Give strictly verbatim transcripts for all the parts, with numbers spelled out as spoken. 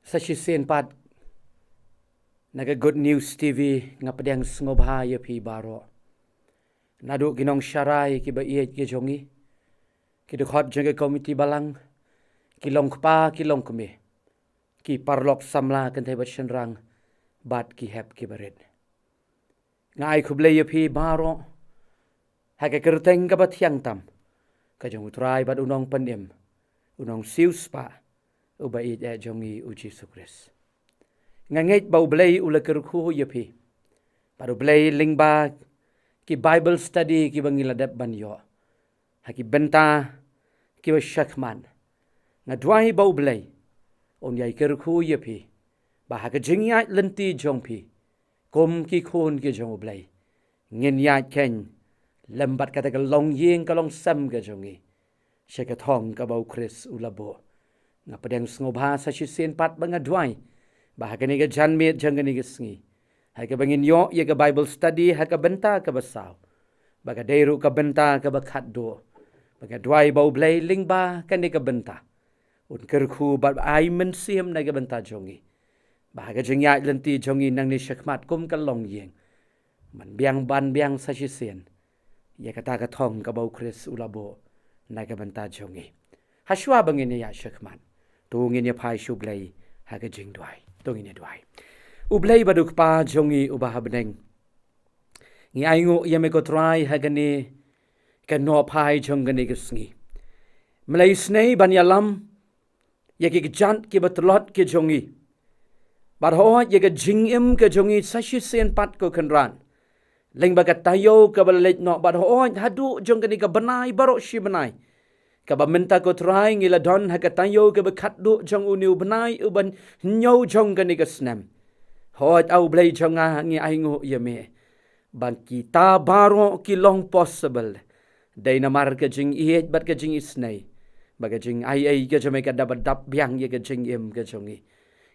Sa shisien pat na ka Good News T V nga pdiang sngewbha ïa phi baroh. Naduh ki nongsharai kiba ïeit ki jong ngi, ki dkhot jong ka komiti balang, ki long kpa ki long kmie, ki paralok samla kynthei bad shynrang, bad ki hep ki barit. Nga ai khublei ïa phi baroh ha ka kyrteng kaba thiang tam ka jong U Trai bad U Nongpynim, U Nongsiewspah, Uba ïeit eh jong ngi U Jisu Khrist. Nga ngeit ba U Blei u la kyrkhu ïa phi bad U Blei lyngba ki Bible study kiba ngi la dep ban ïoh ha ki bynta kiba shakhmat. Nga duwai ba U Blei un ïai kyrkhu ïa phi, ba ha ka jingïaid lynti jong phi kum ki khun ki jong U Blei, ngin ïaid khein lem bad kata ka longïing ka longsem ka jong ngi sha ka thong kaba U Khrist u la buh. Nga pdiang sngewbha sa shisien pat ba nga duwai ba ha kane ka janmiet jong kane ka sngi, ha kaba ngin ïoh ïa ka Bible study ha ka bynta kaba saw, ba ka dei ruh ka bynta kaba khatduh, ba nga duwai ba U Blei lyngba kane ka bynta un kyrkhu bad ai mynsiem na ka bynta jong ngi, ba ha ka jingïaid lynti jong ngi nangne shakhmat kum ka longïing, ban biang ban biang sa shisien ïa kata ka thong kaba U Khrist u la buh na ka bynta jong ngi. Ha shuwa ba ngin ïa shakhmat, to ngin ïa phai sha U Blei ha ka jingduwai. To ngin ïa duwai. U Blei bad U Kpa jong ngi uba ha bneng, ngi ainguh ïa me ko Trai ha kane ka nongphai jong kane ka sngi. Me la isynei ban ïalam ïa ki kjat kiba tlot ki jong ngi, bad hooid ïa ka jingim ka jong ngi sa shisien pat ko Kynrad, lyngba ka taïew kaba la leit noh, bad hooid haduh jong kane ka bnai baroh shi bnai, kaba mynta ko Trai ngi la don ha ka taïew kaba khatduh jong une u bnai uba hynñiew jong kane ka snem. Hooid A U Blei jong nga, ngi ainguh ïa me ba kita baroh ki long possible dei namar ka jingïeit bad ka jingisynei, ba ka jingaiei ka jong me ka dap ba dap biang ïa ka jingim ka jong ngi.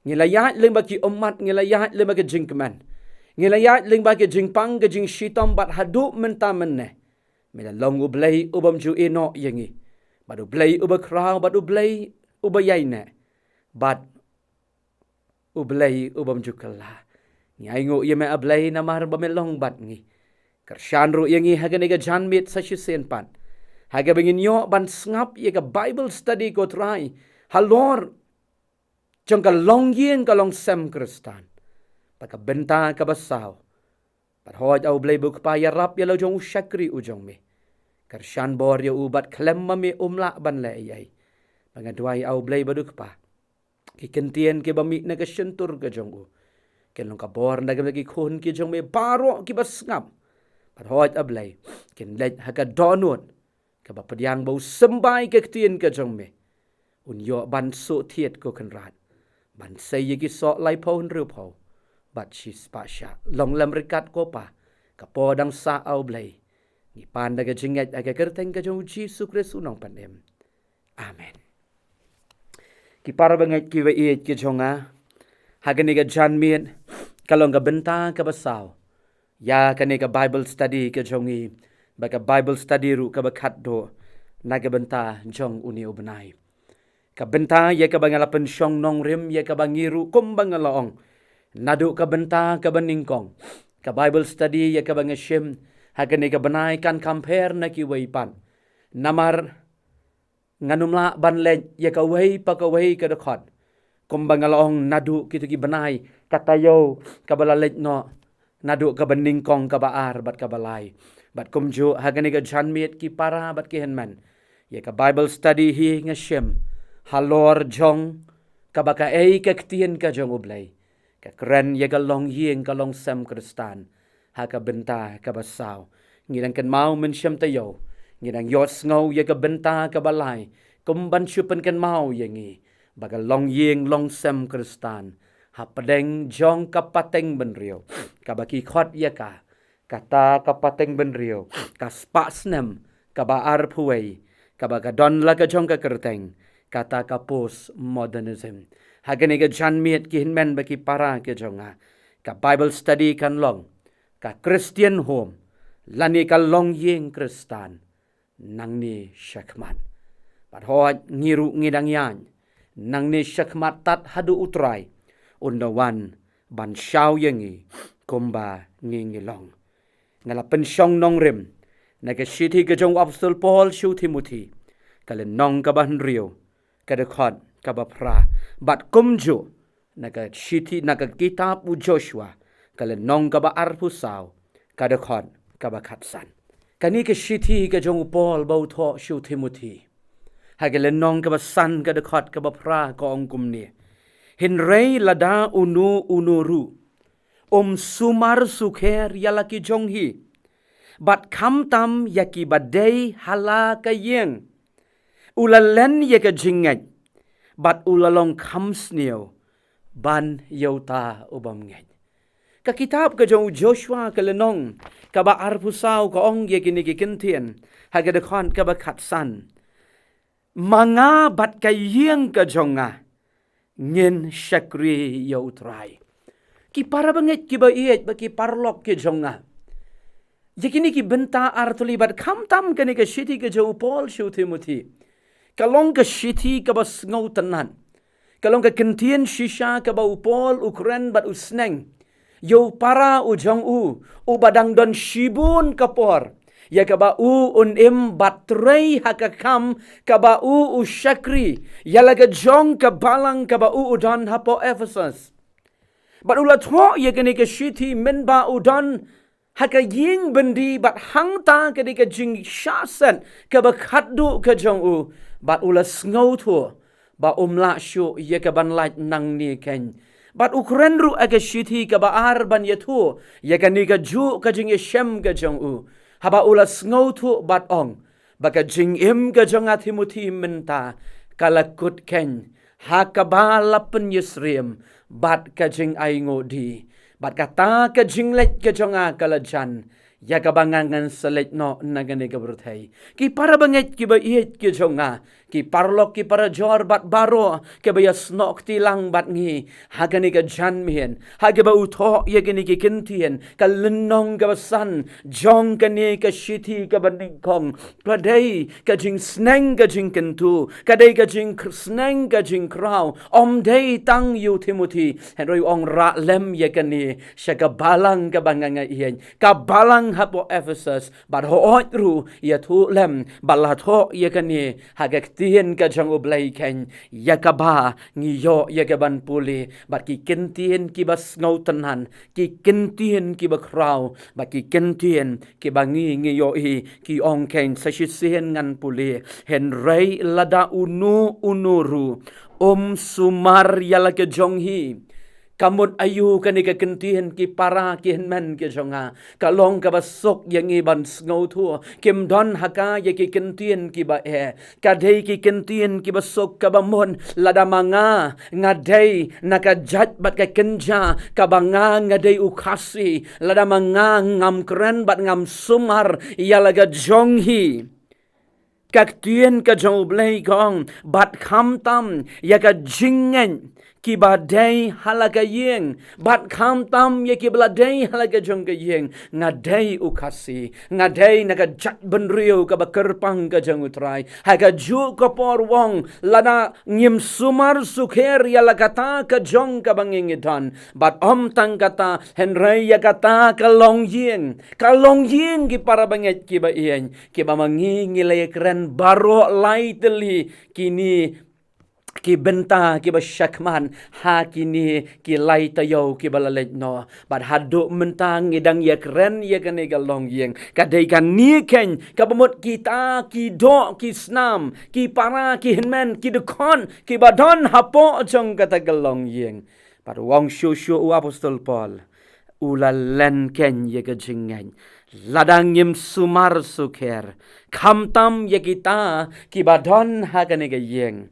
Ngi la ïaid lyngba ki ummat, ngi la ïaid lyngba ka jingkmen, ngi la ïaid lyngba ka jingpang ka jingshitom, bad haduh mynta mynne me la long U Blei u bym ju ïehnoh ïa ngi, bad U Blei uba khraw, bad U Blei uba ïaineh, bad U Blei u bym ju kylla. Ngi ainguh ïa me A Blei namar ba me long bad ngi. Kyrshan ruh ïa ngi ha kane ka janmiet sa shisien pat, ha kaba ngin ïoh ban sngap ïa ka Bible study ko Trai halor jong ka longïing ka longsem Khristan, bad ka bynta kaba saw. Bad hooid A U Blei bad U Kpa, ïarap ïa la u jong u shakri u jong me. Kyrshan bor ïa u bad khlem ma me um lah ban leh ei ei. Ba nga duwai A U Blei bad U Kpa, ki ktien kiba mih na ka shyntur ka jong u kin long ka bor na ka bynta ki khun ki jong me baroh kiba sngap. Bad hooid A Blei, kin leit ha ka dohnud kaba pdiang ba u symbai ka ktien ka jong me, un ïoh ban suk thied ko Kynrad, ban sei ïa ki soh laiphew hynriewphew bad shispah shah. Long lem ryngkat ko Pa, ka por dang sah A U Blei. Ngi pan da ka jingngeit ha ka kyrteng ka jong U Jisu Khrist U Nongpynim. Amen. Ki para bangeit kiba ïeit ki jong nga, ha kane ka janmiet ka long ka bynta kaba saw ïa kane ka Bible study ka jong ngi, bad ka Bible study ruh kaba khatduh na ka bynta jong une u bnai. Ka bynta ïa kaba nga la pynshong nongrim, ïa kaba ngi ruh kumba nga la ong, naduh ka bynta kaba nyngkong, ka Bible study ïa kaba nga shim ha kane ka bnai kan compare na kiwei pat. Namar ngan ym lah ban leit ïa kawei pa kawei ka dkhot, kumba nga la ong, naduh kito ki bnai, ka taïew kaba la leit noh, naduh kaba nyngkong, kaba ar bad kaba lai. Bad kumjuh ha kane ka janmiet ki para bad ki hynmen, ïa ka Bible study hi nga shim halor jong kaba kaei ka ktien ka jong U Blei, ka kren ïa ka longïing ka longsem Khristan ha ka bynta kaba saw. Ngi dang kynmaw mynshem taïew, ngi dang ïohsngew ïa ka bynta kaba lai, kum ban shu pynkynmaw ïa ngi ba ka longïing longsem Khristan hapdeng jong ka pateng bynriew kaba ki khot ïa ka, kata ka pateng bynriew ka spah snem kaba arphew wei, kaba ka don la ka jong ka kyrteng kata ka postmodernism. Ha kane ka janmiet ki hynmen bad ki para ki jong nga, ka Bible study kan long ka Christian home, lane ka longïing Khristan nangne shakhmat. Bad hooid ngi ruh ngi dang ïaid Nangne shakhmat tad haduh U Trai un da wan ban shaw ïa ngi kumba ngi ngi long. Nga la pynshong nongrim na ka shithi ka jong u Apostol Paul sha u Timothi, ka lynnong kaba hynriew, ka dkhot kaba phra, bad kumjuh na ka shithi, na ka kitab u Joshua, ka lynnong kaba arphew saw, ka dkhot kaba khatsan. Kane ka shithi ka jong u Paul ba u thoh sha u Timothi, ha ka lynnong kaba san, ka dkhot kaba phra, ka ong kumne: Hynrei lada uno uno ruh um sumar sukher ïa la ki jong hi, bad khamtam ïa kiba dei ha la ka ïing, u la len ïa ka jingngeit, bad u la long kham sniew ban ïa uta u bym ngeit. Ka kitab ka jong u Joshua, ka lynnong kaba arphew saw, ka ong ïa kine ki kyntien ha ka dkhot kaba khatsan: Ma nga bad ka ïing ka jong nga, ngin shakri ïa U Trai. Ki para bangeit kiba ïeit bad ki paralok ki jong nga, ïa kine ki bynta artylli, bad khamtam kane ka shithi ka jong u Paul sha u Timothi, ka long ka shithi kaba sngewtynnat. Ka long ka kyntien shisha kaba u Paul u kren bad u sneng ïa u para u jong u, uba dang don shibun ka por ïa kaba u un im bad trei ha ka kam kaba u u shakri ïa la ka jong ka balang kaba u u don hapoh Ephesus. Bad u la thoh ïa kane ka shithi mynba u don ha ka ïing byndi, bad hangta ka dei ka jingshah set kaba khatduh ka jong u, bad u la sngewthuh ba um lah shuh ïa kaban lait nangne keiñ. Bad u kren ruh ha ka shithi kaba ar ban ïathuh ïa kane kajuh ka jingïashem ka jong u, haba u la sngewthuh bad ong ba ka jingim ka jong nga Timothi mynta ka la kut keiñ ha kaba la pynïasyriem bad ka jingainguh die, bad kata ka jingleit ka jong nga ka la jan ïa kaba nga ngan sa leit noh na kane ka pyrthei. Ki para bangeit kiba ïeit ki jong nga, ki paralok ki parajor bad baroh kiba ïasnoh kti lang bad ngi ha kane ka janmiet, ha kaba u thoh ïa kine ki kyntien, ka lynnong kaba san jong kane ka shithi kaba nyngkong, ka dei ka jingsneng ka jingkyntu, ka dei ka jingsneng ka jingkhraw. Ym dei tang ïa u Timothi, hynrei u ong rah lem ïa kane sha ka balang kaba nga nga ïeit, ka balang hapoh Ephesus, bad hooid ruh ïathuh lem ba la thoh ïa kane ha ka ktien ka jong U Blei keiñ, ïa kaba ngi ïoh ïa kaban pule. Bad ki kyntien kiba sngewtynnat, ki kyntien kiba khraw, bad ki kyntien kiba ngi ngi ïohi, ki ong keiñ sa shisien ngan pule: Hynrei lada uno uno ruh um sumar ïa la ka jong hi. Ka mut aïu kane ka kyntien, ki para ki hynmen ki jong nga? Ka long kaba suk ïa ngi ban sngewthuh, kim don ha ka ïa ki kyntien kiba eh. Ka dei ki kyntien kiba suk, kaba mut lada ma nga nga dei na ka jait bad ka kynja kaba nga nga dei u Khasi, lada ma nga ngam kren bad ngam sumar ïa la ka jong hi. Ka ktien ka jong U Blei ka ong, bad khamtam ïa ka jingngeit kiba dei ha la ka ïing, bad khamtam ïa kiba la dei ha la ka jong ka ïing, nga dei u Khasi, nga dei na ka jaitbynriew kaba kyrpang ka jong U Trai. Ha kajuh ka por u ong, lada ngim sumar sukher ïa la kata ka jong kaba ngi ngi don, bad ym tang kata, hynrei ïa kata ka longïing, ka longïing, ki para bangeit kiba ïeit, kiba ma ngi ngi la ïakren baroh lai tylli kine ki bynta kiba shakhmat ha kine ki lai taïew kiba la leit noh. Bad haduh mynta ngi dang ïakren ïa kane ka longïing. Ka dei kane keiñ kaba mut kita ki doh ki snam, ki para ki hynmen, ki dkhot kiba don hapoh jong kata ka longïing. Bad u ong shuh shuh u Apostol Paul, u la len keiñ ïa ka jingngeit, lada ngim sumar sukher, khamtam ïa kita kiba don ha kane ka ïing.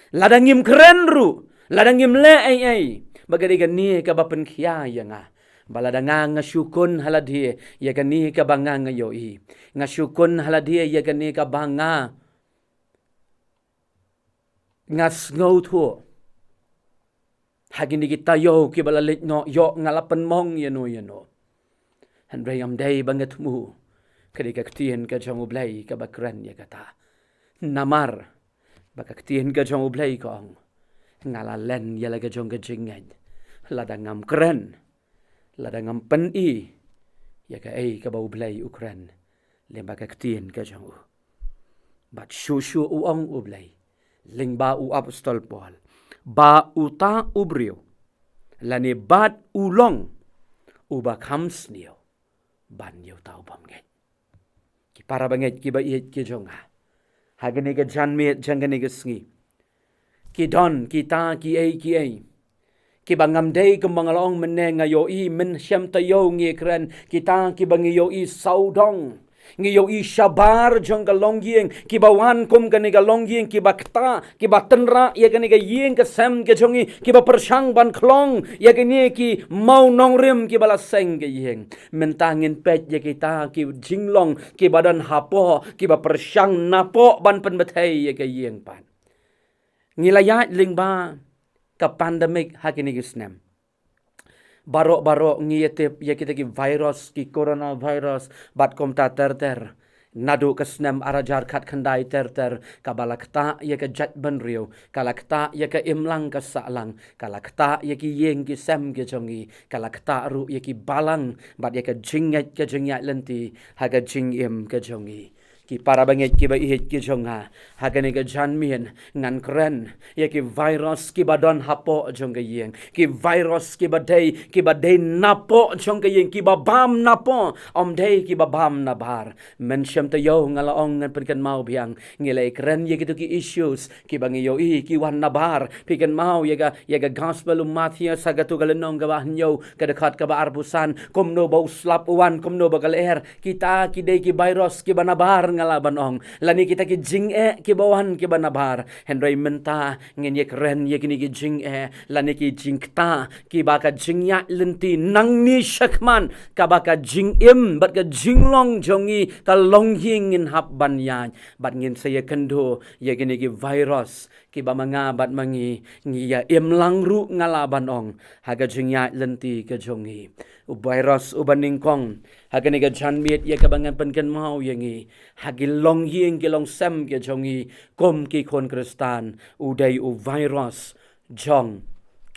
Lada ngim kren ruh, lada ngim leh ei ei, ba ka dei kane kaba pynkhia ïa nga. Ba lada nga nga shu kun ha lade ïa kane kaba nga nga ïohi, nga shu kun ha lade ïa kane kaba nga nga sngewthuh. Ha kine ki taïew kiba la leit noh, ïoh nga la pynmong ïano ïano. Hynrei ym dei ba nga thmu. Ka dei ka ktien ka jong U Blei kaba kren ïa kata. Namar ba ka ktien ka jong U Blei ka ong, Nga la len ïa la ka jong ka jingngeit. Lada ngam kren, lada ngam pyni ïa kaei kaba U Blei u kren lyngba ka ktien ka jong u. Bad shuh shuh u ong U Blei lyngba u apostol Paul, ba uta u briew lane bad u long uba kham sniew ban ïa uta u bym ngeit. Ki para bangeit kiba ïeit ki jong nga, ha kane ka janmiet jong kane ka sngi, ki don kita kiei kiei kiba ngam dei kumba nga la ong mynne, nga ïohi mynshem taïew ngi kren, kita kiba ngi ïohi sawdong, ngi ïohi shabar jong ka longïing, kiba wan kum kane ka longïing, kiba ktah, kiba tynrah ïa kane ka ïing ka sem ka jong ngi, kiba pyrshang ban khlong ïa kine ki mawnongrim kiba la seng ka ïing. Mynta ngin peit ïa kita ki jinglong kiba don hapoh, kiba pyrshang napoh ban pynbthei ïa ka ïing pat. Ngi la ïaid lyngba ka pandemic ha kine ki snem. Baroh baroh ngi ïatip ïa kita ki virus, ki coronavirus bad kumta ter ter. Naduh ka snem ar hajar khatkhyndai ter ter, kaba la ktah ïa ka jaitbynriew, ka la ktah ïa ka imlang ka sahlang, ka la ktah ïa ki ïing ki sem ki jong ngi, ka la ktah ruh ïa ki balang bad ïa ka jingngeit ka jingïaid lynti ha ka jingim ka jong ngi. Ki para bangeit kiba ïeit ki jong nga, ha kane ka janmiet ngan kren ïa ki virus kiba don hapoh jong ka ïing, ki virus kiba dei, kiba dei napoh jong ka ïing, kiba bam napoh, ym dei kiba bam nabar. Mynshem taïew nga la ong ngan pynkynmaw biang, ngi la kren ïa kito ki issues kiba ngi ïohi ki wan nabar. Phi kynmaw ïa ka, ïa ka gospel u Mathaios ha kato ka lynnong kaba hynñiew, ka dkhot kaba arphew san, kumno ba u slap u wan, kumno ba ka lyer. Kita ki dei ki virus kiba nabar nga lah ban ong, lane kita ki jingeh kiba wan kiba nabar. Hynrei mynta ngin ïa kren ïa kine ki jingeh lane ki jingktah kiba ka jingïaid lynti nangne shakhmat, kaba ka jingim bad ka jinglong jong ngi ka longïing ngin hap ban ïaid, bad ngin sa ïakynduh ïa kine ki virus kiba ma nga bad ma ngi ngi ïa imlang ruh nga lah ban ong ha ka jingïaid lynti ka jong ngi. U virus uba nyngkong ha kane ka janmiet ïa kaba ngan pynkynmaw ïa ngi, ha ki longïing ki longsem ki jong ngi kum ki khun Khristan, u dei u virus jong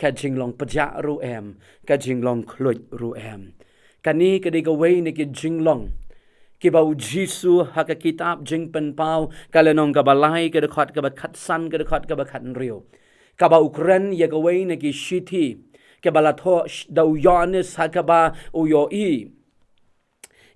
ka jinglong pjah ruh em, ka jinglong khluit ruh em. Kane ka dei kawei na ki jinglong kiba U Jisu ha ka kitab Jingpynpaw, ka lynnong kaba lai, ka dkhot kaba khatsan, ka dkhot kaba khathynriew, kaba u kren ïa kawei na ki shithi kaba la thoh sh-, da u Ïoannis, ha kaba u ïohi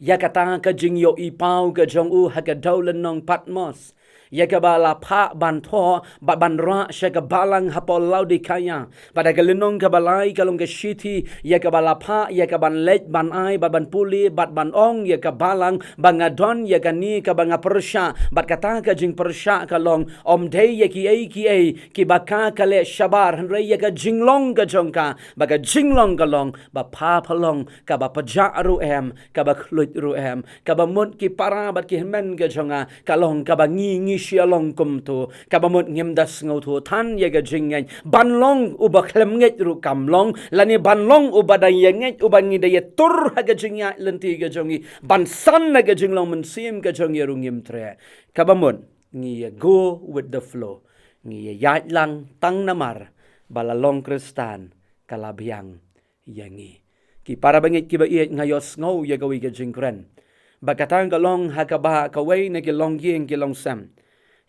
ïa kata ka jingïohi paw ka jong u ha ka dewlynnong Patmos, ïa kaba la phah ban thoh bad ban rah sha ka balang hapoh Laodikaia. Bad ha ka lynnong kaba lai ka long ka shithi ïa kaba la phah ïa ka ban leit ban ai bad ban pule bad ban ong ïa ka balang ba nga don ïa kane kaba nga pyrshah, bad kata ka jingpyrshah ka long ym dei ïa kiei kiei kiba ka ka leh shabar, hynrei ïa ka jinglong ka jong ka, ba ka jinglong ka long ba pha pha long kaba pjah ruh em, kaba khluit ruh em, kaba mut ki para bad ki hynmen ka jong nga, ka long kaba ngi ngi shu ïa long kumto, kaba mut ngim da sngewthuh than ïa ka jingngeit, ban long uba khlem ngeit ruh kam long, lane ban long uba da ïa ngeit, uba ngi da ïa tur ha ka jingïaid lynti ka jong ngi, ban san ha ka jinglong mynsiem ka jong ngi ruh ngim treh. Kaba mut ngi ïa go with the flow, ngi ïa ïaid lang tang namar ba la long Khristan ka la biang ïa ngi. Ki para bangeit kiba ïeit, nga ïohsngew ïa kawei ka jingkren ba kata ka long ha kaba kawei na ki longïing ki longsem,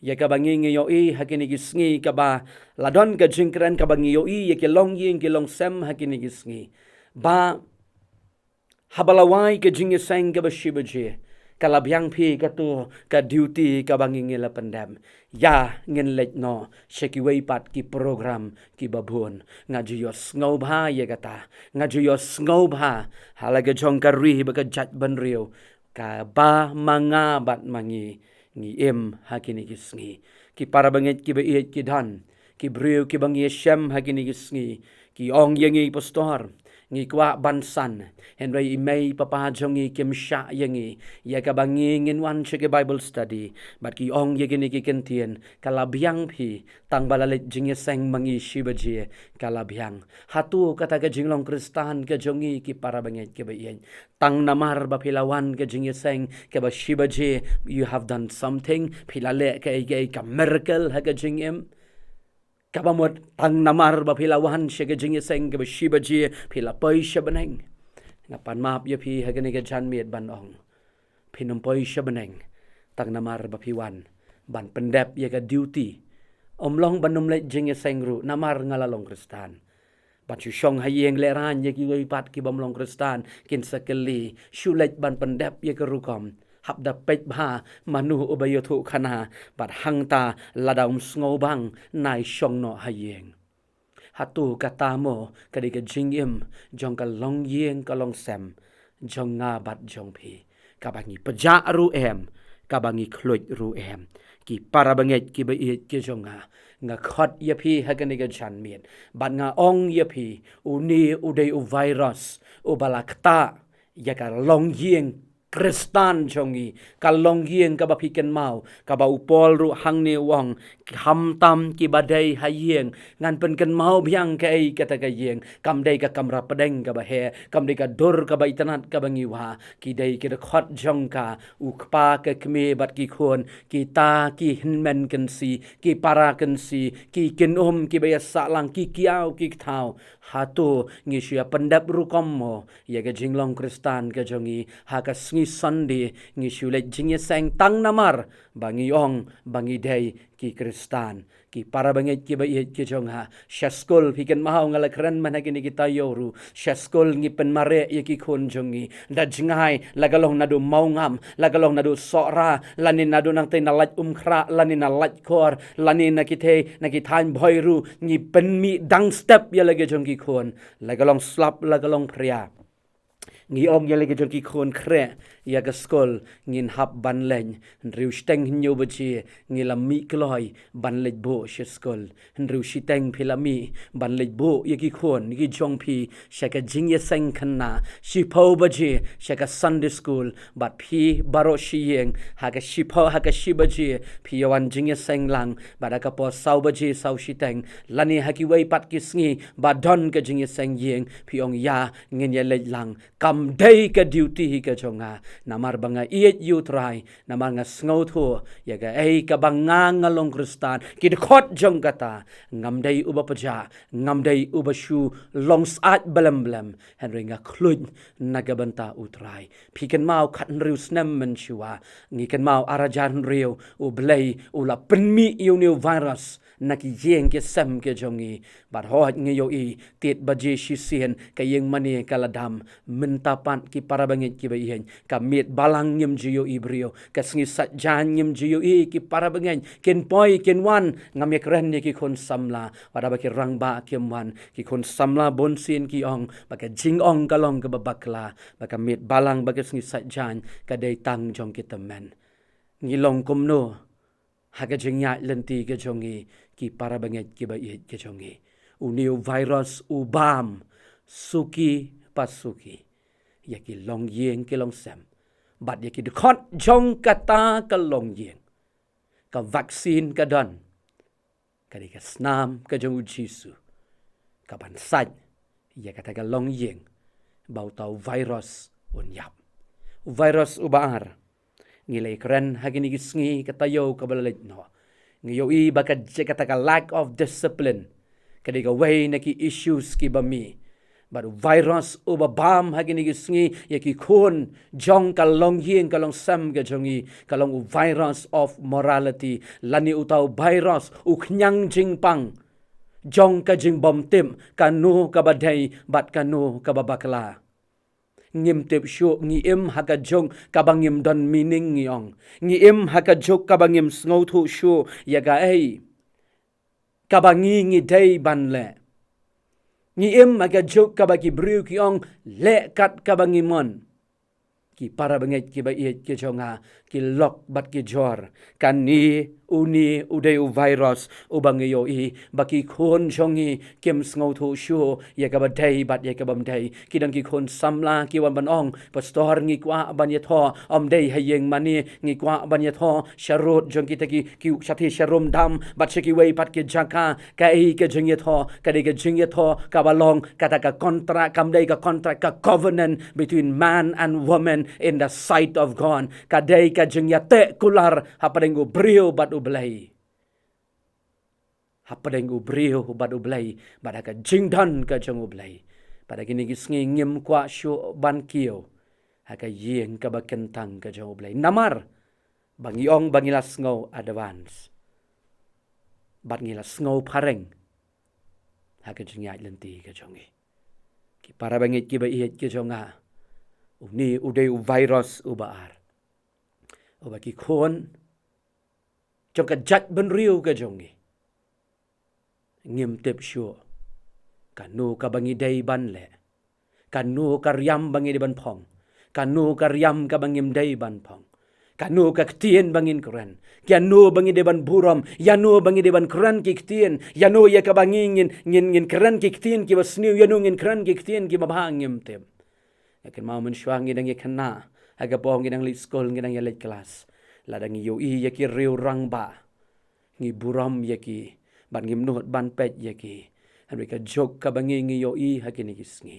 ïa kaba ngi ngi ïohi ha kine ki sngi, kaba la don ka jingkren kaba ngi ïohi ïa ki longïing ki longsem ha kine ki sngi, ba haba la wai ka jingïaseng kaba shi baje, ka la biang phi kato ka duty kaba ngi ngi la pyndep, ïa ngin leit noh sha kiwei pat ki program kiba bun. Nga ju ïohsngew bha ïa kata, nga ju ïohsngew bha ha la ka jong ka ri bad ka jaitbynriew kaba ma nga bad ma ngi ngi im ha kine ki sngi. Ki para bangeit kiba ïeit, ki don ki briew kiba ngi ïashem ha kine ki sngi, ki ong ïa ngi, Pastor, ngi kwah ban san, hynrei i mei i papa jong ngi kim shah ïa ngi ïa kaba ngi ngin wan sha ki Bible study. Bad ki ong ïa kine ki kyntien, ka la biang phi tang ba la leit jingïaseng ma ngi shi baje, ka la biang. Hato kata ka jinglong Khristan ka jong ngi, ki para bangeit kiba ïeit? Tang namar ba phi la wan ka jingïaseng kaba shi baje, you have done something, phi la leh kaei kaei ka miracle ha ka jingim? Kaba mut tang namar ba phi la wan sha ka jingïaseng kaba shi baje phi la poi sha bneng. Nga pan map ïa phi ha kane ka janmiet ban ong, phin ym poi sha bneng tang namar ba phi wan ban pyndep ïa ka duty. Ym long ban ym leit jingïaseng ruh namar nga la long Khristan. Ban shu shong ha ïing lehraiñ ïa kiwei pat ki bym long Khristan kin sa kylli, shu leit ban pyndep ïa ka rukom. Hap da peit bha mano uba ïathuh khana, bad hangta lada um sngewbang nai shong noh ha ïing. Hato kata mo ka dei ka jingim jong ka longïing ka longsem jong nga bad jong phi, kaba ngi pjah ruh em, kaba ngi khluit ruh em? Ki para bangeit kiba ïeit ki jong nga, nga khot ïa phi ha kane ka janmiet bad nga ong ïa phi, une u dei u virus uba la ktah ïa ka longïing Khristan jong ngi, ka longïing kaba phi kynmaw, kaba u Paul ruh hangne u ong, khamtam kiba dei ha ïing, ngan pynkynmaw biang kaei kata ka ïing. Kam dei ka kamra pdeng kaba heh, kam dei ka dur kaba itynnad kaba ngi wah, ki dei ki dkhot jong ka, u kpa ka kmie bad ki khun, kita ki hynmen kynsi, ki para kynsi, ki kynum kiba ïasah lang, ki kiaw ki kthaw. Hato ngi shu ïa pyndep rukom mo ïa ka jinglong Khristan ka jong ngi? Ha ka sngi Sunday ngi shu leit jingïaseng tang namar ba ngi ong ba ngi dei ki Khristan. Ki para bangeit kiba ïeit ki jong nga, sha skul phi kynmaw nga la kren mynta kine ki taïew ruh, sha skul ngi pynmareh ïa ki khun jong ngi. Da jngai la ka long naduh Mawngam, la ka long naduh Sohra, lane naduh nangtei na Laitumkhrah, lane na Laitkor, lane na kithei na ki thaiñ Bhoi ruh, ngi pynmih dang step ïa la ka jong ki khun. La ka long slap, la ka long phria, ngi ong ïa la ka jong ki khun khreh ïa ka skul, ngin hap ban leit. Hynriew shiteng hynñiew baje ngi la mih kloi ban leit buh sha skul. Hynriew shiteng phi la mih ban leit buh ïa ki khun ki jong phi sha ka jingïaseng khynnah. Shiphew baje sha ka Sunday school, bad phi baroh shi ïing ha ka shiphew, ha ka shi baje phi ïa wan jingïaseng lang, bad ha ka por saw baje saw shiteng lane ha kiwei pat ki sngi ba don ka jingïaseng ïing phi ong, ïa ngin ïa leit lang. Kam dei ka duty hi ka jong nga, namar ba nga ïeit ïa u Trai, namar nga sngewthuh ïa kaei kaba nga, nga long Khristan. Ki dkhot jong kata, ngam dei uba pjah, ngam dei uba shu long syaid blem blem, hynrei nga khluit na ka bynta u Trai. Phi kynmaw khathynriew snem mynshuwa, ngi kynmaw ar hajar hynriew, U Blei u la pynmih ïa une u virus na ki ïing ki sem ki jong ngi. Bad hooid ngi ïohi, tied baje shisien ka ïing mane ka la dam. Mynta pat ki para bangeit kiba ïeit, ka miet balang ngim ju ïohi briew, ka sngi Saitjaiñ ngim ju ïohi ki para bangeit kin poi kin wan. Ngam ïa kren ïa ki khun samla, wat haba ki rangbah kim wan, ki khun samla bunsien ki ong ba ka jingong ka long kaba bakla, ba ka miet balang ba ka sngi Saitjaiñ ka dei tang jong ki tymmen. Ngi long kumno ha ka jingïaid lynti ka jong ngi, ki para bangeit kiba ïeit ka jong ngi? Une u virus u bam suki pa suki ïa ki longïing ki longsem, bad ïa ki dkhot jong kata ka longïing. Ka vaccine ka don, ka dei ka snam ka jong U Jisu ka ban sait ïa kata ka longïing ba uta u virus un ïap. U virus uba ar, ngi la ïa kren ha kine ki sngi, ka taïew kaba la leit noh. Ngi ïohi ba ka, kata ka lack of discipline ka dei kawei na ki issues kiba mih. Bad u virus uba bam ha kine ki sngi ïa ki khun jong ka longïing ka longsem ka jong ngi, ka long u virus of morality, lane uta u virus u khñiang jingpang jong ka jingbymtip, kano kaba dei bad kano kaba bakla. Ngim tip shuh, ngi im ha ka juk kaba ngim don meaning ngi ong. Ngi im ha ka juk kaba ngim sngewthuh shuh ïa kaei kaba ngi ngi dei ban leh. Ngi im ha ka juk kaba ki briew ki ong, leh kat kaba ngi mon. Ki para bangeit kiba ïeit ki jong nga, ki lok bad ki jor, kane, une u dei u virus uba ngi ïohi ba ki khun jong ngi kim sngewthuh shuh ïa kaba dei bad ïa kabym dei. Ki don ki khun samla ki wan ban ong, Pastor, ngi kwah ban ïathoh, ym dei ha ïing mane, ngi kwah ban ïathoh sharud jong kita ki, ki shathie sharum dam bad sha kiwei pat ki jaka. Kaei ka jingïathoh? Ka dei ka jingïathoh kaba long kata ka contract, kam dei ka contract, ka covenant between man and woman in the sight of God. Ka dei ka jingïateh kular hapdeng u briew bad U Blei. hapdeng u briew bad U Blei, bad ha ka jingdon ka jong U Blei. Bad ha kine ki sngi ngim kwah shuh ban kiew ha ka ïing kaba kyntang ka jong U Blei. Namar ba ngi ong ba ngi la sngew advance, bad ngi la sngew phareng ha ka jingïaid lynti ka jong ngi. Ki para bangeit kiba ïeit ka jong nga, une u dei u virus uba ar, uba ki khun jong ka jaitbynriew ka jong ngi ngim tip shuh kano kaba ngi dei ban leh, kano ka riam ba ngi dei ban phong, kano ka riam kaba ngim dei ban phong, kano ka ktien ba ngin kren, ïano ba ngi dei ban burom, ïano ba ngi dei ban kren ki ktien, ïano ïa kaba ngi ngin, ngin, ngin kren ki ktien kiba sniew, ïano ngin kren ki ktien kiba bha, ngim tip. Nga kynmaw mynshuwa ngi dang ïa khynnah, ha kaba ngi dang leit skul, ngi dang ïa leit klas, lada ngi ïohi ïa ki riew rangbah, ngi burom ïa ki, bad ngim nud ban peit ïa ki. Hynrei ka juk kaba ngi, ngi ïohi ha kine ki sngi,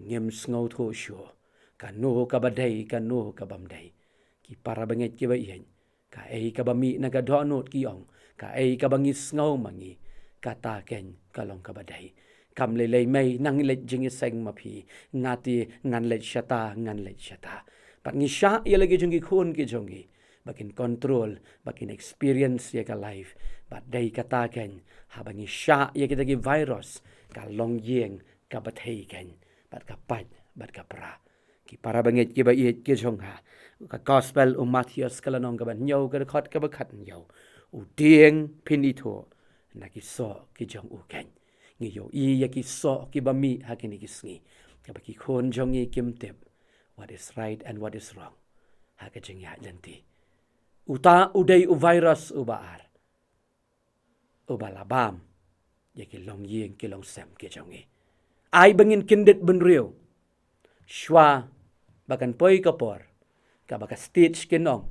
ngim sngewthuh shuh kano kaba dei, kano kabym dei. Ki para bangeit kiba ïeit, kaei kaba mih na ka dohnud ki ong, kaei kaba ngi sngew ma ngi, kata keiñ ka long kaba dei. Kam lei lei mei nang leit jingïaseng ma phi, nga te ngan leit shata, ngan leit shata. Bad ngi shah ïa la ki jong ki khun ki jong ngi ba kin control, ba kin experience ïa ka life. Bad dei kata keiñ, haba ngi shah ïa kita ki virus, ka longïing ka bthei keiñ, bad ka pait bad ka pra. Ki para bangeit kiba ïeit ki jong nga, ka gospel u Mathaios ka lynnong kaba hynñiew, ka dkhot kaba khathynñiew: U dieng phin ithuh na ki soh ki jong u keiñ. Ngi ïohi ïa ki soh kiba mih ha kine ki sngi, kaba ki khun jong ngi kim tip what is right and what is wrong ha ka jingïaid lynti. Uta u dei u virus uba ar, uba la bam ïa ki longïing ki longsem ki jong ngi. Ai ba ngin kyndit bynriew, shuwa ba kan poi ka por kaba ka stage kin ong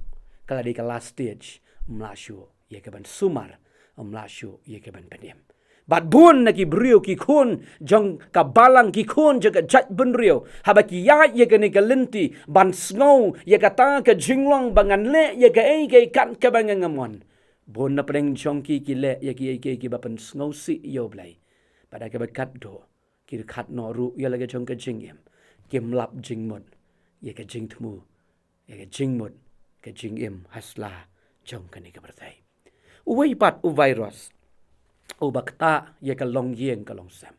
ka la dei ka last stage, ym lah shuh ïa ka ban sumar, ym lah shuh ïa ka ban pynim. Bad bun na ki briew, ki khun jong ka balang, ki khun jong ka jaitbynriew, haba ki ïaid ïa kane ka lynti ban sngew ïa kata ka jinglong ba ngan leh ïa kaei kaei kat kaba nga mon, bun na pdeng jong ki ki leh ïa kiei kiei kiba pynsngewsih ïa U Blei. Bad ha kaba khatduh, ki khat noh ruh ïa la ka jong ka jingim, kim lap jingmut ïa ka jingthmu, ïa ka jingmut, ka jingim ha sla jong kane ka pyrthei. Uwei pat u virus uba ktah ïa ka longïing ka longsem,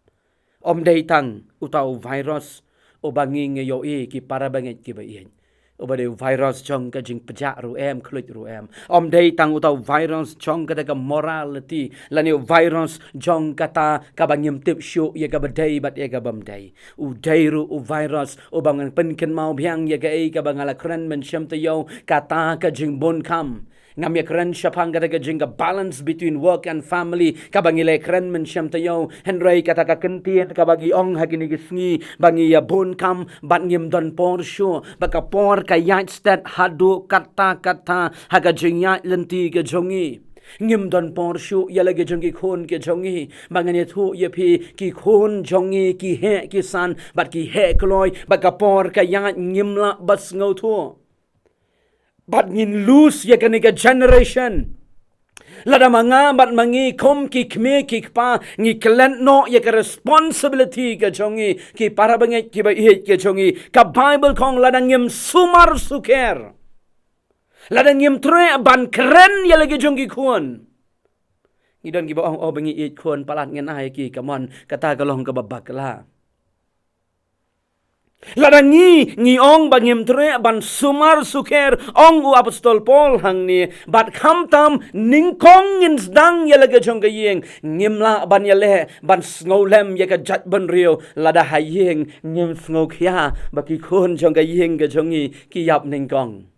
ym dei tang uta u virus uba ngi, ngi ïohi, ki para bangeit kiba ïeit, uba dei u virus jong ka jingpjah ruh em, khluit ruh em. Ym dei tang uta u virus jong kata ka morality, lane u virus jong kata kaba ngim tip shuh ïa kaba dei bad ïa kabym dei. U dei ruh u virus uba ngan pynkynmaw biang ïa kaei kaba nga la kren mynshem taïew, kata ka jingbun kam. Ngam ïa kren shaphang kata ka jing, ka balance between work and family kaba ngi la kren mynshem taïew. Hynrei kata ka kyntien kaba ngi ong ha kine ki sngi ba ngi ïa bun kam bad ngim don por shuh, ba ka por ka ïaid stet haduh katta katta ha ka jingïaid lynti ka jong ngi. Ngim don por shuh ïa la ki jong ki khun ki jong ngi. Ba ngan ïathuh ïa phi, ki khun jong ngi ki heh ki san bad ki heh kloi, ba ka por ka ïaid ngim lah ba sngewthuh. Bad ngin lose ïa kane ka generation. Lada ma nga bad ma ngi kum ki kmie ki kpa ngi klet noh ïa ka responsibility ka jong ngi, ki para bangeit kiba ïeit ka jong ngi, ka Bible ka ong lada ngim sumar sukher, lada ngim treh ban kren ïa la ki jong ki khun, ngi don kiba ong, oh, ba ngi ïeit khun palat ngin ai ïa ki, ka mon kata ka long kaba bakla. Lada ngi, ngi ong ba ngim treh ban sumar sukher, ong u apostol Paul hangne, bad khamtam nyngkong ngin sdang ïa la ka jong ka ïing, ngim lah ban ïaleh ban sngewlem ïa ka jaitbynriew lada ha ïing ngim sngewkhia ba ki khun jong ka ïing ka jong ngi ki ïap nyngkong.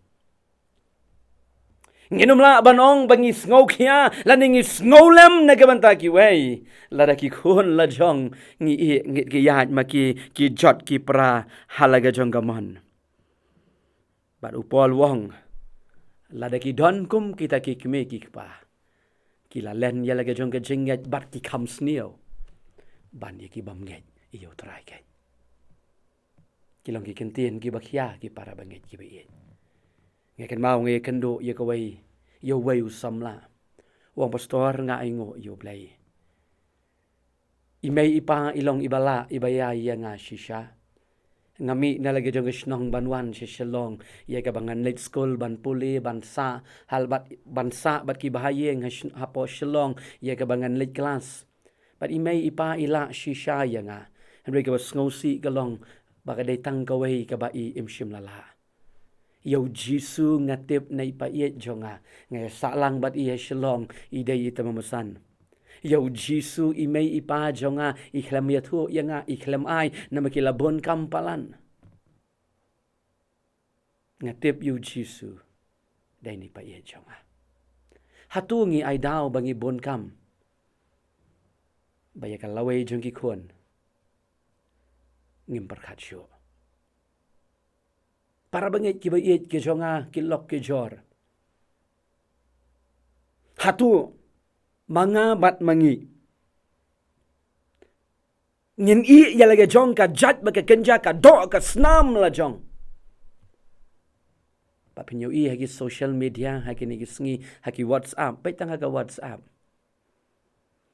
Ngin ym lah ban ong ba ngi sngewkhia lane ngi sngewlem na ka bynta kiwei lada ki khun la jong ngi ïeit, ngi ïeit, ki ïaid ma ki, ki jot ki pra ha la ka jong ka mon. Bad u Paul u ong, lada ki don kum kita ki kmie ki kpa, ki la len ïa la ka jong ka jingngeit bad ki kham sniew ban ïa ki bym ngeit ïa U Trai keiñ. Ki long ki kyntien kiba khia, ki para bangeit kiba ïeit. Nga kynmaw nga ïakynduh ïa kawei, ïa uwei u samla. U ong, pastor, nga ainguh ïa U Blei. I mei i pa i long iba lah iba ïai ïa nga shisha. Nga mih na la ka jong ka shnong ban wan sha Shillong, ïa kaba ngan leit skul ban pule, ban sah, hal bad, ban sah bad ki bahaïing ha sh-, hapoh Shillong, ïa kaba ngan leit klas. Bad i mei i pa i lah shisha ïa nga. Hynrei kaba sngewsih ka long ba ka dei tang kawei kaba i im shym la lah. Ïa u Jisu nga tip na i païeit jong nga, nga ïa sah lang bad i ha Shillong, i dei i tymmen basan. Ïa u Jisu i mei i pa jong nga i khlem ïathuh ïa nga, i khlem ai, namar ki la bun kam palat. Nga tip ïa u Jisu dei na i païeit jong nga. Hato ngi ai daw ba ngi bun kam ba ïa ka lawei jong ki khun ngim pyrkhat shuh? Para bangeit kiba ïeit ki jong nga, ki lok ki jor, hato ma nga bad ma ngi ngin ïeh ïa la ka jong ka jait ba ka kynja, ka doh ka snam la jong? Ba phin ïohi ha ki social media ha kine ki sngi, ha ki WhatsApp, peit tang ha ka WhatsApp.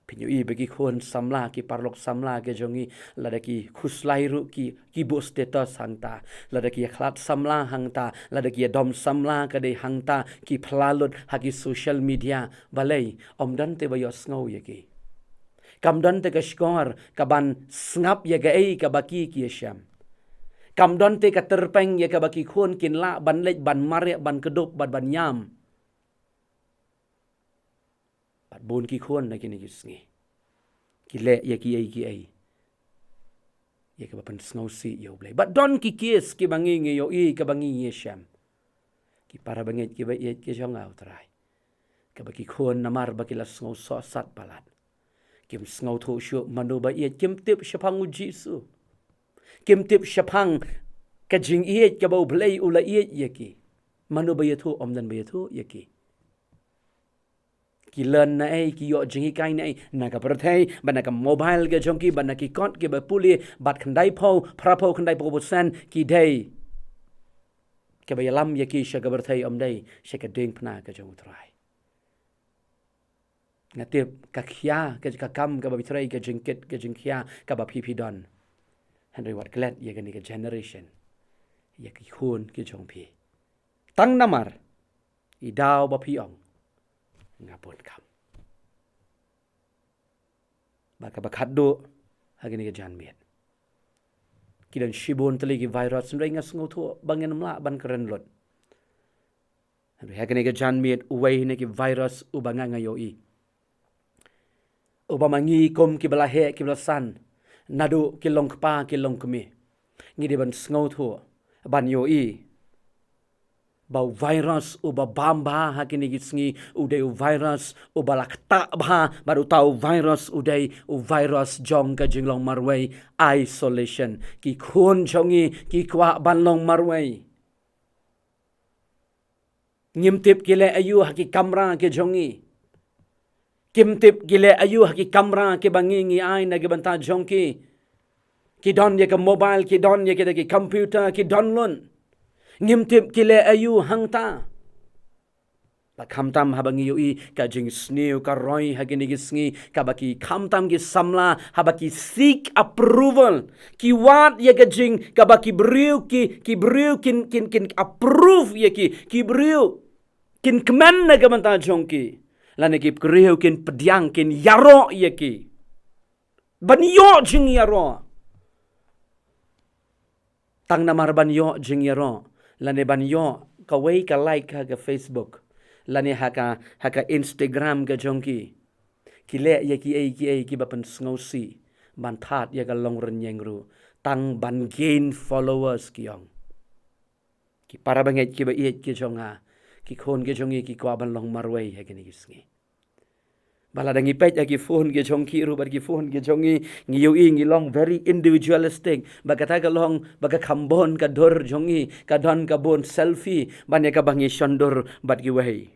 Phin ïohi ba ki khun samla, ki paralok samla ki jong ngi, lada ki khuslai ruh ki, ki buh status hangta, lada ki ïakhlad samla hangta, lada ki ïadom samla ka dei hangta, ki phla lut ha ki social media. Balei? Ym don te ba ïohsngew ïa ki. Kam don te ka shkor kaban sngap ïa kaei kaba ki, ki ïashem. Kam don te ka tyrpeng ïa kaba ki khun kin lah ban leit, ban mareh, ban kdup, ban, ban ïam. Bad bun ki khun na kine ki sngi ki leh ïa kiei kiei ïa kaba pynsngewsih ïa U Blei. Bad don ki case kiba ngi, ngi ïohi, kaba ngi, ngi ïashem. Ki para bangeit kiba ïeit ki jong nga, U Trai, kaba ki khun namar ba ki la sngew sohsat palat, kim sngewthuh shuh mano ba ïeit, kim tip shaphang U Jisu, kim tip shaphang ka jingïeit kaba U Blei u la ïeit ïa ki. Mano ba ïathuh? Ym don ba ïathuh ïa ki. Ki learn naei, ki ïoh jinghikai naei? Na ka pyrthei, bad na ka mobile ka jong ki, bad na ki kot kiba pule, bad khyndaiphew, phraphew, khyndaiphew percent ki dei kaba ïalam ïa ki sha ka pyrthei, ym dei sha ka diengphna ka jong U Trai. Nga tip ka khia, ka, ka kam kaba bitrei, ka jingkit, ka jingkhia kaba phi, phi don. Hynrei wat klet ïa kane ka generation, ïa ki khun ki jong phi, tang namar i daw ba phi ong nga bun kam. Bad kaba khatduh, ha kane ka janmiet ki don shibun tylli ki virus, hynrei nga sngewthuh ba ngin ym lah ban kren lut. Hynrei ha kane ka janmiet uwei na ki virus uba nga, nga ïohi, uba ma ngi kum kiba la heh, kiba la san, naduh ki long kpa, ki long kmie, ngi dei ban sngewthuh, ban ïohi ba u virus uba bam bha ha kine ki sngi u dei u virus uba la ktah bha, bad uta u virus u dei u virus jong ka jinglong marwei, isolation. Ki khun jong ngi ki kwah ban long marwei. Ngim tip ki leh aïu ha ki kamra ki jong ngi. Kim tip ki leh aïu ha ki kamra kiba ngi, ngi ai na ki bynta jong ki. Ki don ïa ka mobile, ki don ïa kita ki computer, ki don lut. Ngim tip ki leh aïu hangta. Bad khamtam haba ngi ïohi ka jingsniew ka roi ha kine ki sngi, kaba ki, khamtam ki samla, haba ki seek approval, ki wad ïa ka jing, kaba ki briew ki, ki briew kin, kin, kin approve ïa ki, ki briew kin kmen na ka bynta jong ki, lane ki briew kin pdiang, kin ïaroh ïa ki, ban ïoh jingïaroh. Tang namar ban ïoh jingïaroh, lane ban ïoh kawei ka like ha ka Facebook, lane ha ka, ha ka Instagram ka jong ki, ki leh ïa kiei kiei kiba pynsngewsih, ban thad ïa ka longrynïeng ruh, tang ban gain followers ki ong. Ki para bangeit kiba ïeit ki jong nga, ki khun ki jong ngi ki kwah ban long marwei ha kine ki sngi. Ba lada ngi peit ha ki phone ki jong ki ruh bad ki phone ki jong ngi, ngi ïohi ngi long very individualistic. Ba kata ka long ba ka kham bun ka dur jong ngi, ka don ka bun selfie ban ïa kaba ngi shon dur bad kiwei.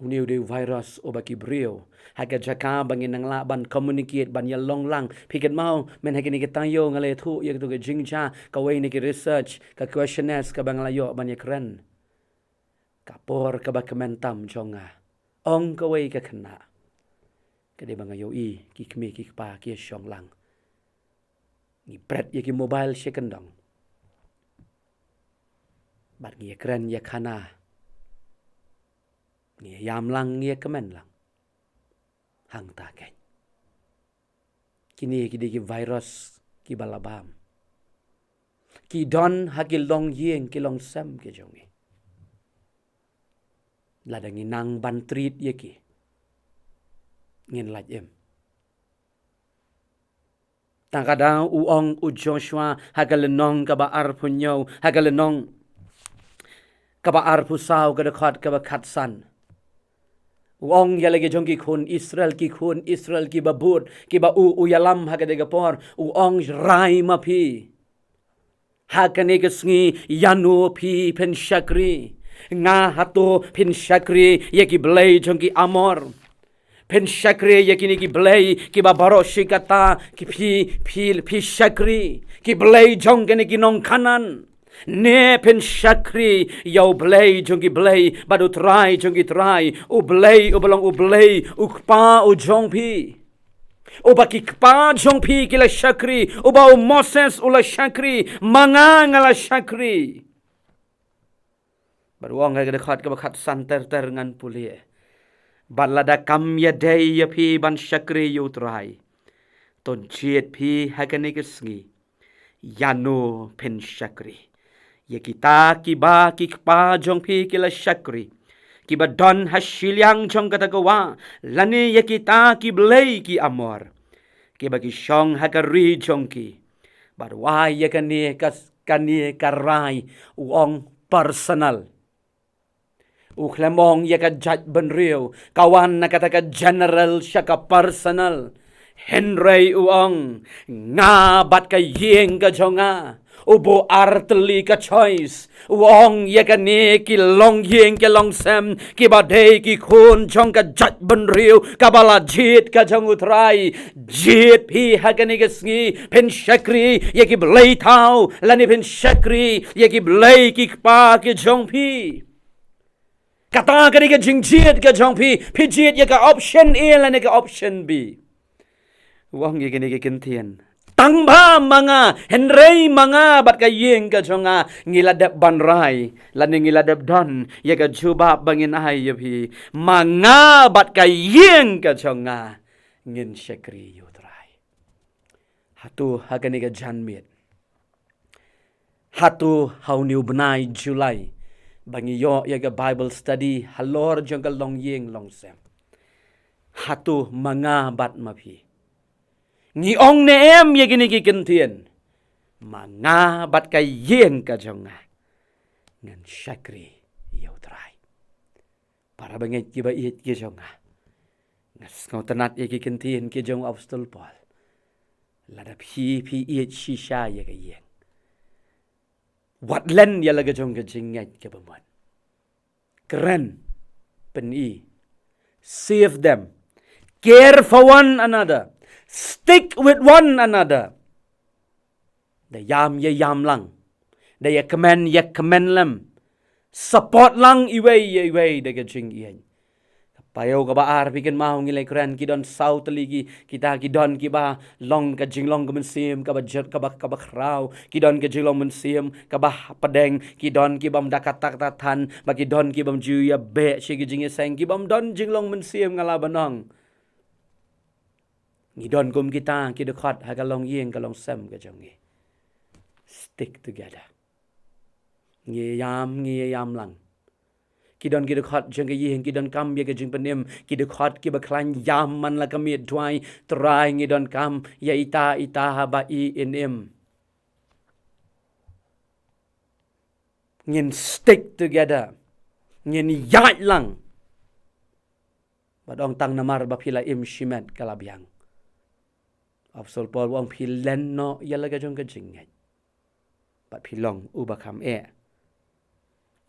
Une u dei u virus uba ki briew, ha ka jaka ba ngin nang lah ban communicate, ban ïalong lang. Phi kynmaw, mynhynnin ha kine ki taïew nga la ïathuh ïa kito ki jingjia, kawei na ki research, ka questionnaires kaba nga la ïoh ban ïakren. Ka por kaba kmen tam jong nga, ong kawei ka khynnah, Ka dei ba nga ïohi ki kmie ki kpa ki ïa shong lang. Ngi pret ïa ki mobile sha kyndong. Bad ngi ïa kren ïa khana. Ngi ïa ïam lang, ngi ïa kmen lang. Hangta keiñ. Kine ki dei ki virus kiba la bam. Ki don ha ki longïing ki longsem ki jong ngi. Lada ngi nang ban treat ïa ki, ngin lait im. Tang kata u ong u Joshua ha ka lynnong kaba arphew hynñiew, ha ka lynnong kaba arphew saw, ka dkhot kaba khatsan. U ong ïa la ki jong ki khun Israel, ki khun Israel kiba bud, kiba u, u ïalam ha kata ka por. U ong, rai ma phi. Ha kane ka sngi, ïano phi phin shakri? Nga hato phin shakri ïa ki blei jong ki Amor? Phin shakri ïa kine ki blei kiba baroh shi katta ki phi, phi, phi shakri, ki blei jong kine ki nong Kanaan? Ne phin shakri ïa u Blei jong ki blei bad u Trai jong ki trai, u Blei uba long u Blei, u Kpa u jong phi, uba ki kpa jong phi ki la shakri, uba u Moses u la shakri, ma nga nga la shakri. Bad u ong ha ka dkhot kaba khatsan ter ter, ngan pule: Bad lada kam ïadei ïa phi ban shakri ïa u Trai, to jied phi ha kane ka sngi ïano phin shakri. Ïa kita kiba ki kpa jong phi ki la shakri, kiba don ha shiliang jong kata ka wah, lane ïa kita ki blei ki Amor, kiba ki shong ha ka ri jong ki. Bad wai ïa kane ka, kane ka rai, u ong personal. U khlem ong ïa ka jaitbynriew, ka wan na kata ka general sha ka personal. Hynrei u ong, nga bad ka ïing ka jong nga. U buh ar tylli ka choice. U ong ïa kane ki longïing ki longsem, kiba dei ki khun jong ka jaitbynriew kaba la jied ka jong u Trai. Jied phi ha kane ka sngi phin shakri ïa ki blei thaw lane phin shakri ïa ki blei ki kpa ki jong phi. Kata ka dei ka jingjied ka jong phi, phi jied ïa ka option A lane ka option B. U ong ïa kine ki ktien, tang ba ma nga, hynrei ma nga bad ka ïing ka jong nga, ngi la dep ban rai lane ngi la dep don ïa ka jubab ba ngin ai ïa phi. Ma nga bad ka ïing ka jong nga, ngin shakri ïa u Trai. Hato ha kane ka janmiet, hato ha une u bnai July ba ngi ïoh ïa ka Bible study halor jong ka longïing longsem, hato ma nga bad ma phi ngi ong ne em ïa kine ki ktien, ma nga bad ka ïing ka jong nga, ngan shakri ïa u Trai? Para bangeit kiba ïeit ki jong nga, nga sngewtynnat ïa ki ktien ki jong u Apostol Paul. Lada phi, phi ïeit shisha ïa ka ïing, wat len ïa la ka jong ka jingngeit kaba mon. Kren, pyni, save them, care for one another, stick with one another. Da ïam ïa ïam lang, da ïa kmen ïa kmen lem. Support lang iwei ïa iwei da ka jingïeit. Ka paidbah kaba ar, phi kynmaw ngi la kren, ki don saw tylli ki, kita ki don kiba long ka jinglong ka mynsiem kaba jot, kaba, kaba khraw, ki don ka jinglong mynsiem kaba pdeng, ki don kibym da kata kata than, bad ki don kibym ju ïa beh sha ki jingïaseng, kibym don jinglong mynsiem, nga la ban ong. Ngi don kum kita ki dkhot ha ka longïing ka longsem ka jong ngi. Stick together. Ngi ïam, ngi ïam lang. Ki don ki dkhot jong ka ïing, ki donkam ïa ka jingpynim, ki dkhot kiba khlaiñ, ïam man la ka miet duwai, Trai ngi donkam ïa ita, ita haba i in im. Ngin stick together. Ngin ïaid lang. Bad ym tang namar ba phi la im shimet ka la biang. Apostol Paul u ong phi len noh ïa la ka jong ka jingngeit. Bad phi long uba kham eh,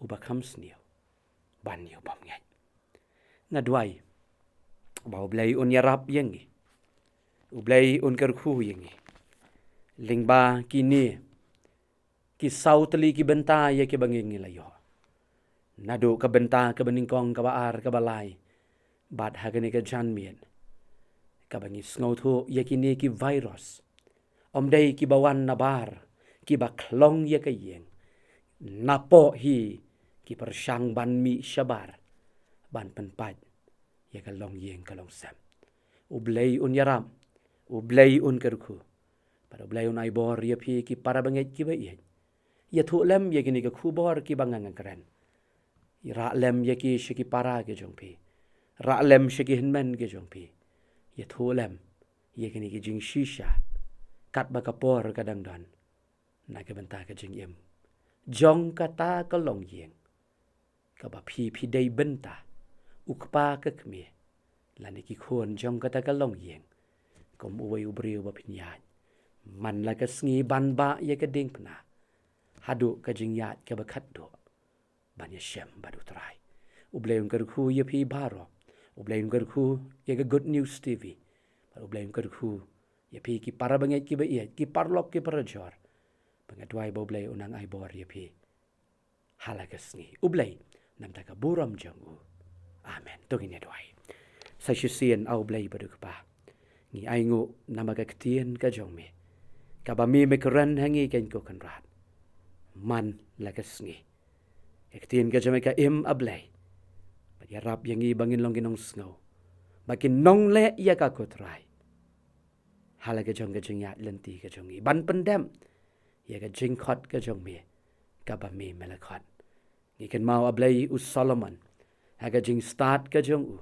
uba kham sniew ban ïa u bymngeit. Nga duwai ba U Blei un ïarap ïa ngi. U Blei un kyrkhu ïa ngi lyngba kine ki saw tylli ki bynta ïa kiba ngi, ngi la ïoh. Naduh ka bynta kaba nyngkong, kaba ar, kaba lai, bad ha kane ka janmiet. kaba ngi sngewthuh ïa kine ki virus ym dei kiba wan nabar kiba khlong ïa ka ïing. Napoh hi ki pyrshang ban mih shabar ban pynpait ïa ka longïing ka longsem. U Blei un ïarap, U Blei un kyrkhu, bad U Blei un ai bor ïa phi ki para bangeit kiba ïeit. Ïathuh lem ïa kine ki khubor kiba nga nga kren. Rah lem ïa ki sha ki para ki jong phi. Rah lem sha ki hynmen ki jong phi. Ïathuh lem ïa kine ki jingshisha katba ka por ka dang don na ka bynta ka jingim jong kata ka longïing kaba phi phi dei bynta, u kpa ka kmie, lane ki khun jong kata ka longïing. Kum uwei u briew ba pynïaid man la ka sngi ban bah ïa ka diengphna haduh ka jingïaid kaba khatduh ban ïashem bad U Trai. U Blei un kyrkhu ïa phi baroh. U Blei un kyrkhu ïa ka Good News T V. Bad U Blei un kyrkhu ïa phi ki para bangeit kiba ïeit, ki paralok ki parajor. Ba nga duwai ba U Blei un nang ai bor ïa phi ha la ka sngi. U Blei namar ka burom jong u. Amen. To ngin ïa duwai. Sa shisien, A U Blei bad U Kpa, ngi ainguh namar ka ktien ka jong me kaba me me kren ha ngi, keiñ ko Kynrad, man la ka sngi. Ka ktien ka jong me ka im, A Blei, bad ïarap ïa ngi ba ngin long ki nongsngew, ba kin nongleh ïa ka, ko Trai, ha la ka jong ka jingïaid lynti ka jong ngi, ban pyndep ïa ka jingkhot ka jong me kaba me me la khot. Ngi kynmaw, A Blei, u Solomon ha ka jingstad ka jong u,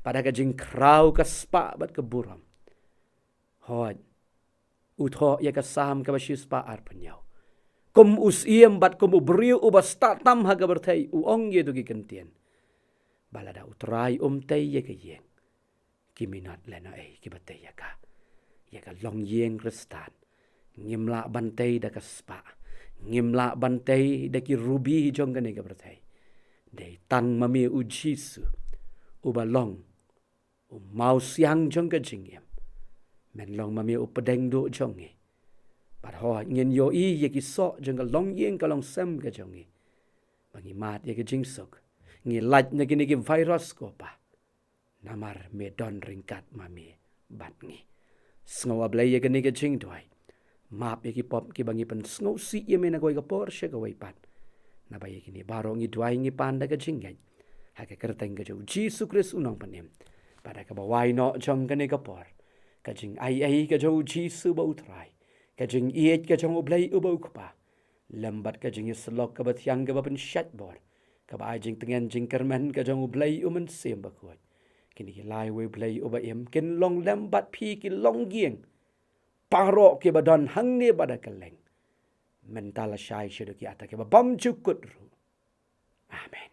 bad ha ka jingkhraw ka spah bad ka burom, hooid, u thoh ïa ka Salm kaba shispah arphew hynñiew. Kum u syiem bad kum u briew uba stad tam ha ka pyrthei, u ong ïa kito ki kyntien: Ba lada U Trai um tei ïa ka ïing, ki minot lehnohei kiba tei ïa ka. Ïa ka longïing Khristan ngim lah ban tei da ka spah, ngim lah ban tei da ki rubi jong kane ka pyrthei. Dei tang ma me, U Jisu, uba long u mawsiang jong ka jingim. Men long ma me u pdeng duh jong ngi. Bad hooid, ngin ïohi ïa ki soh jong ka longïing ka longsem ka jong ngi, ba ngi mad ïa ka jingsuk, ngi lait na kine ki virus, ko Pa, namar me don ryngkat ma me bad ngi. Sngew, A Blei, ïa kane ka jingduwai. Map ïa ki pop kiba ngi pynsngewsih ïa me na kawei ka por sha kawei pat. Naba ïa kine baroh ngi duwai, ngi pan da ka jingngeit ha ka kyrteng ka jong U Jisu Khrist, U Nongpynim. Bad ha kaba wai noh jong kane ka por, ka jingaiei ka jong U Jisu uba U Trai, ka jingïeit ka jong U Blei uba U Kpa, lem bad ka jingïasyllok kaba thiang kaba pynshait bor, kaba ai jingtngen jingkyrmen ka jong U Blei U Mynsiem Bakhuid, kine ki lai wei, Blei uba im, kin long lem bad phi ki longïing baroh kiba don hangne bad ha kylleng, mynta lashai shaduh ki ata kiba bymjukut ruh. Amen.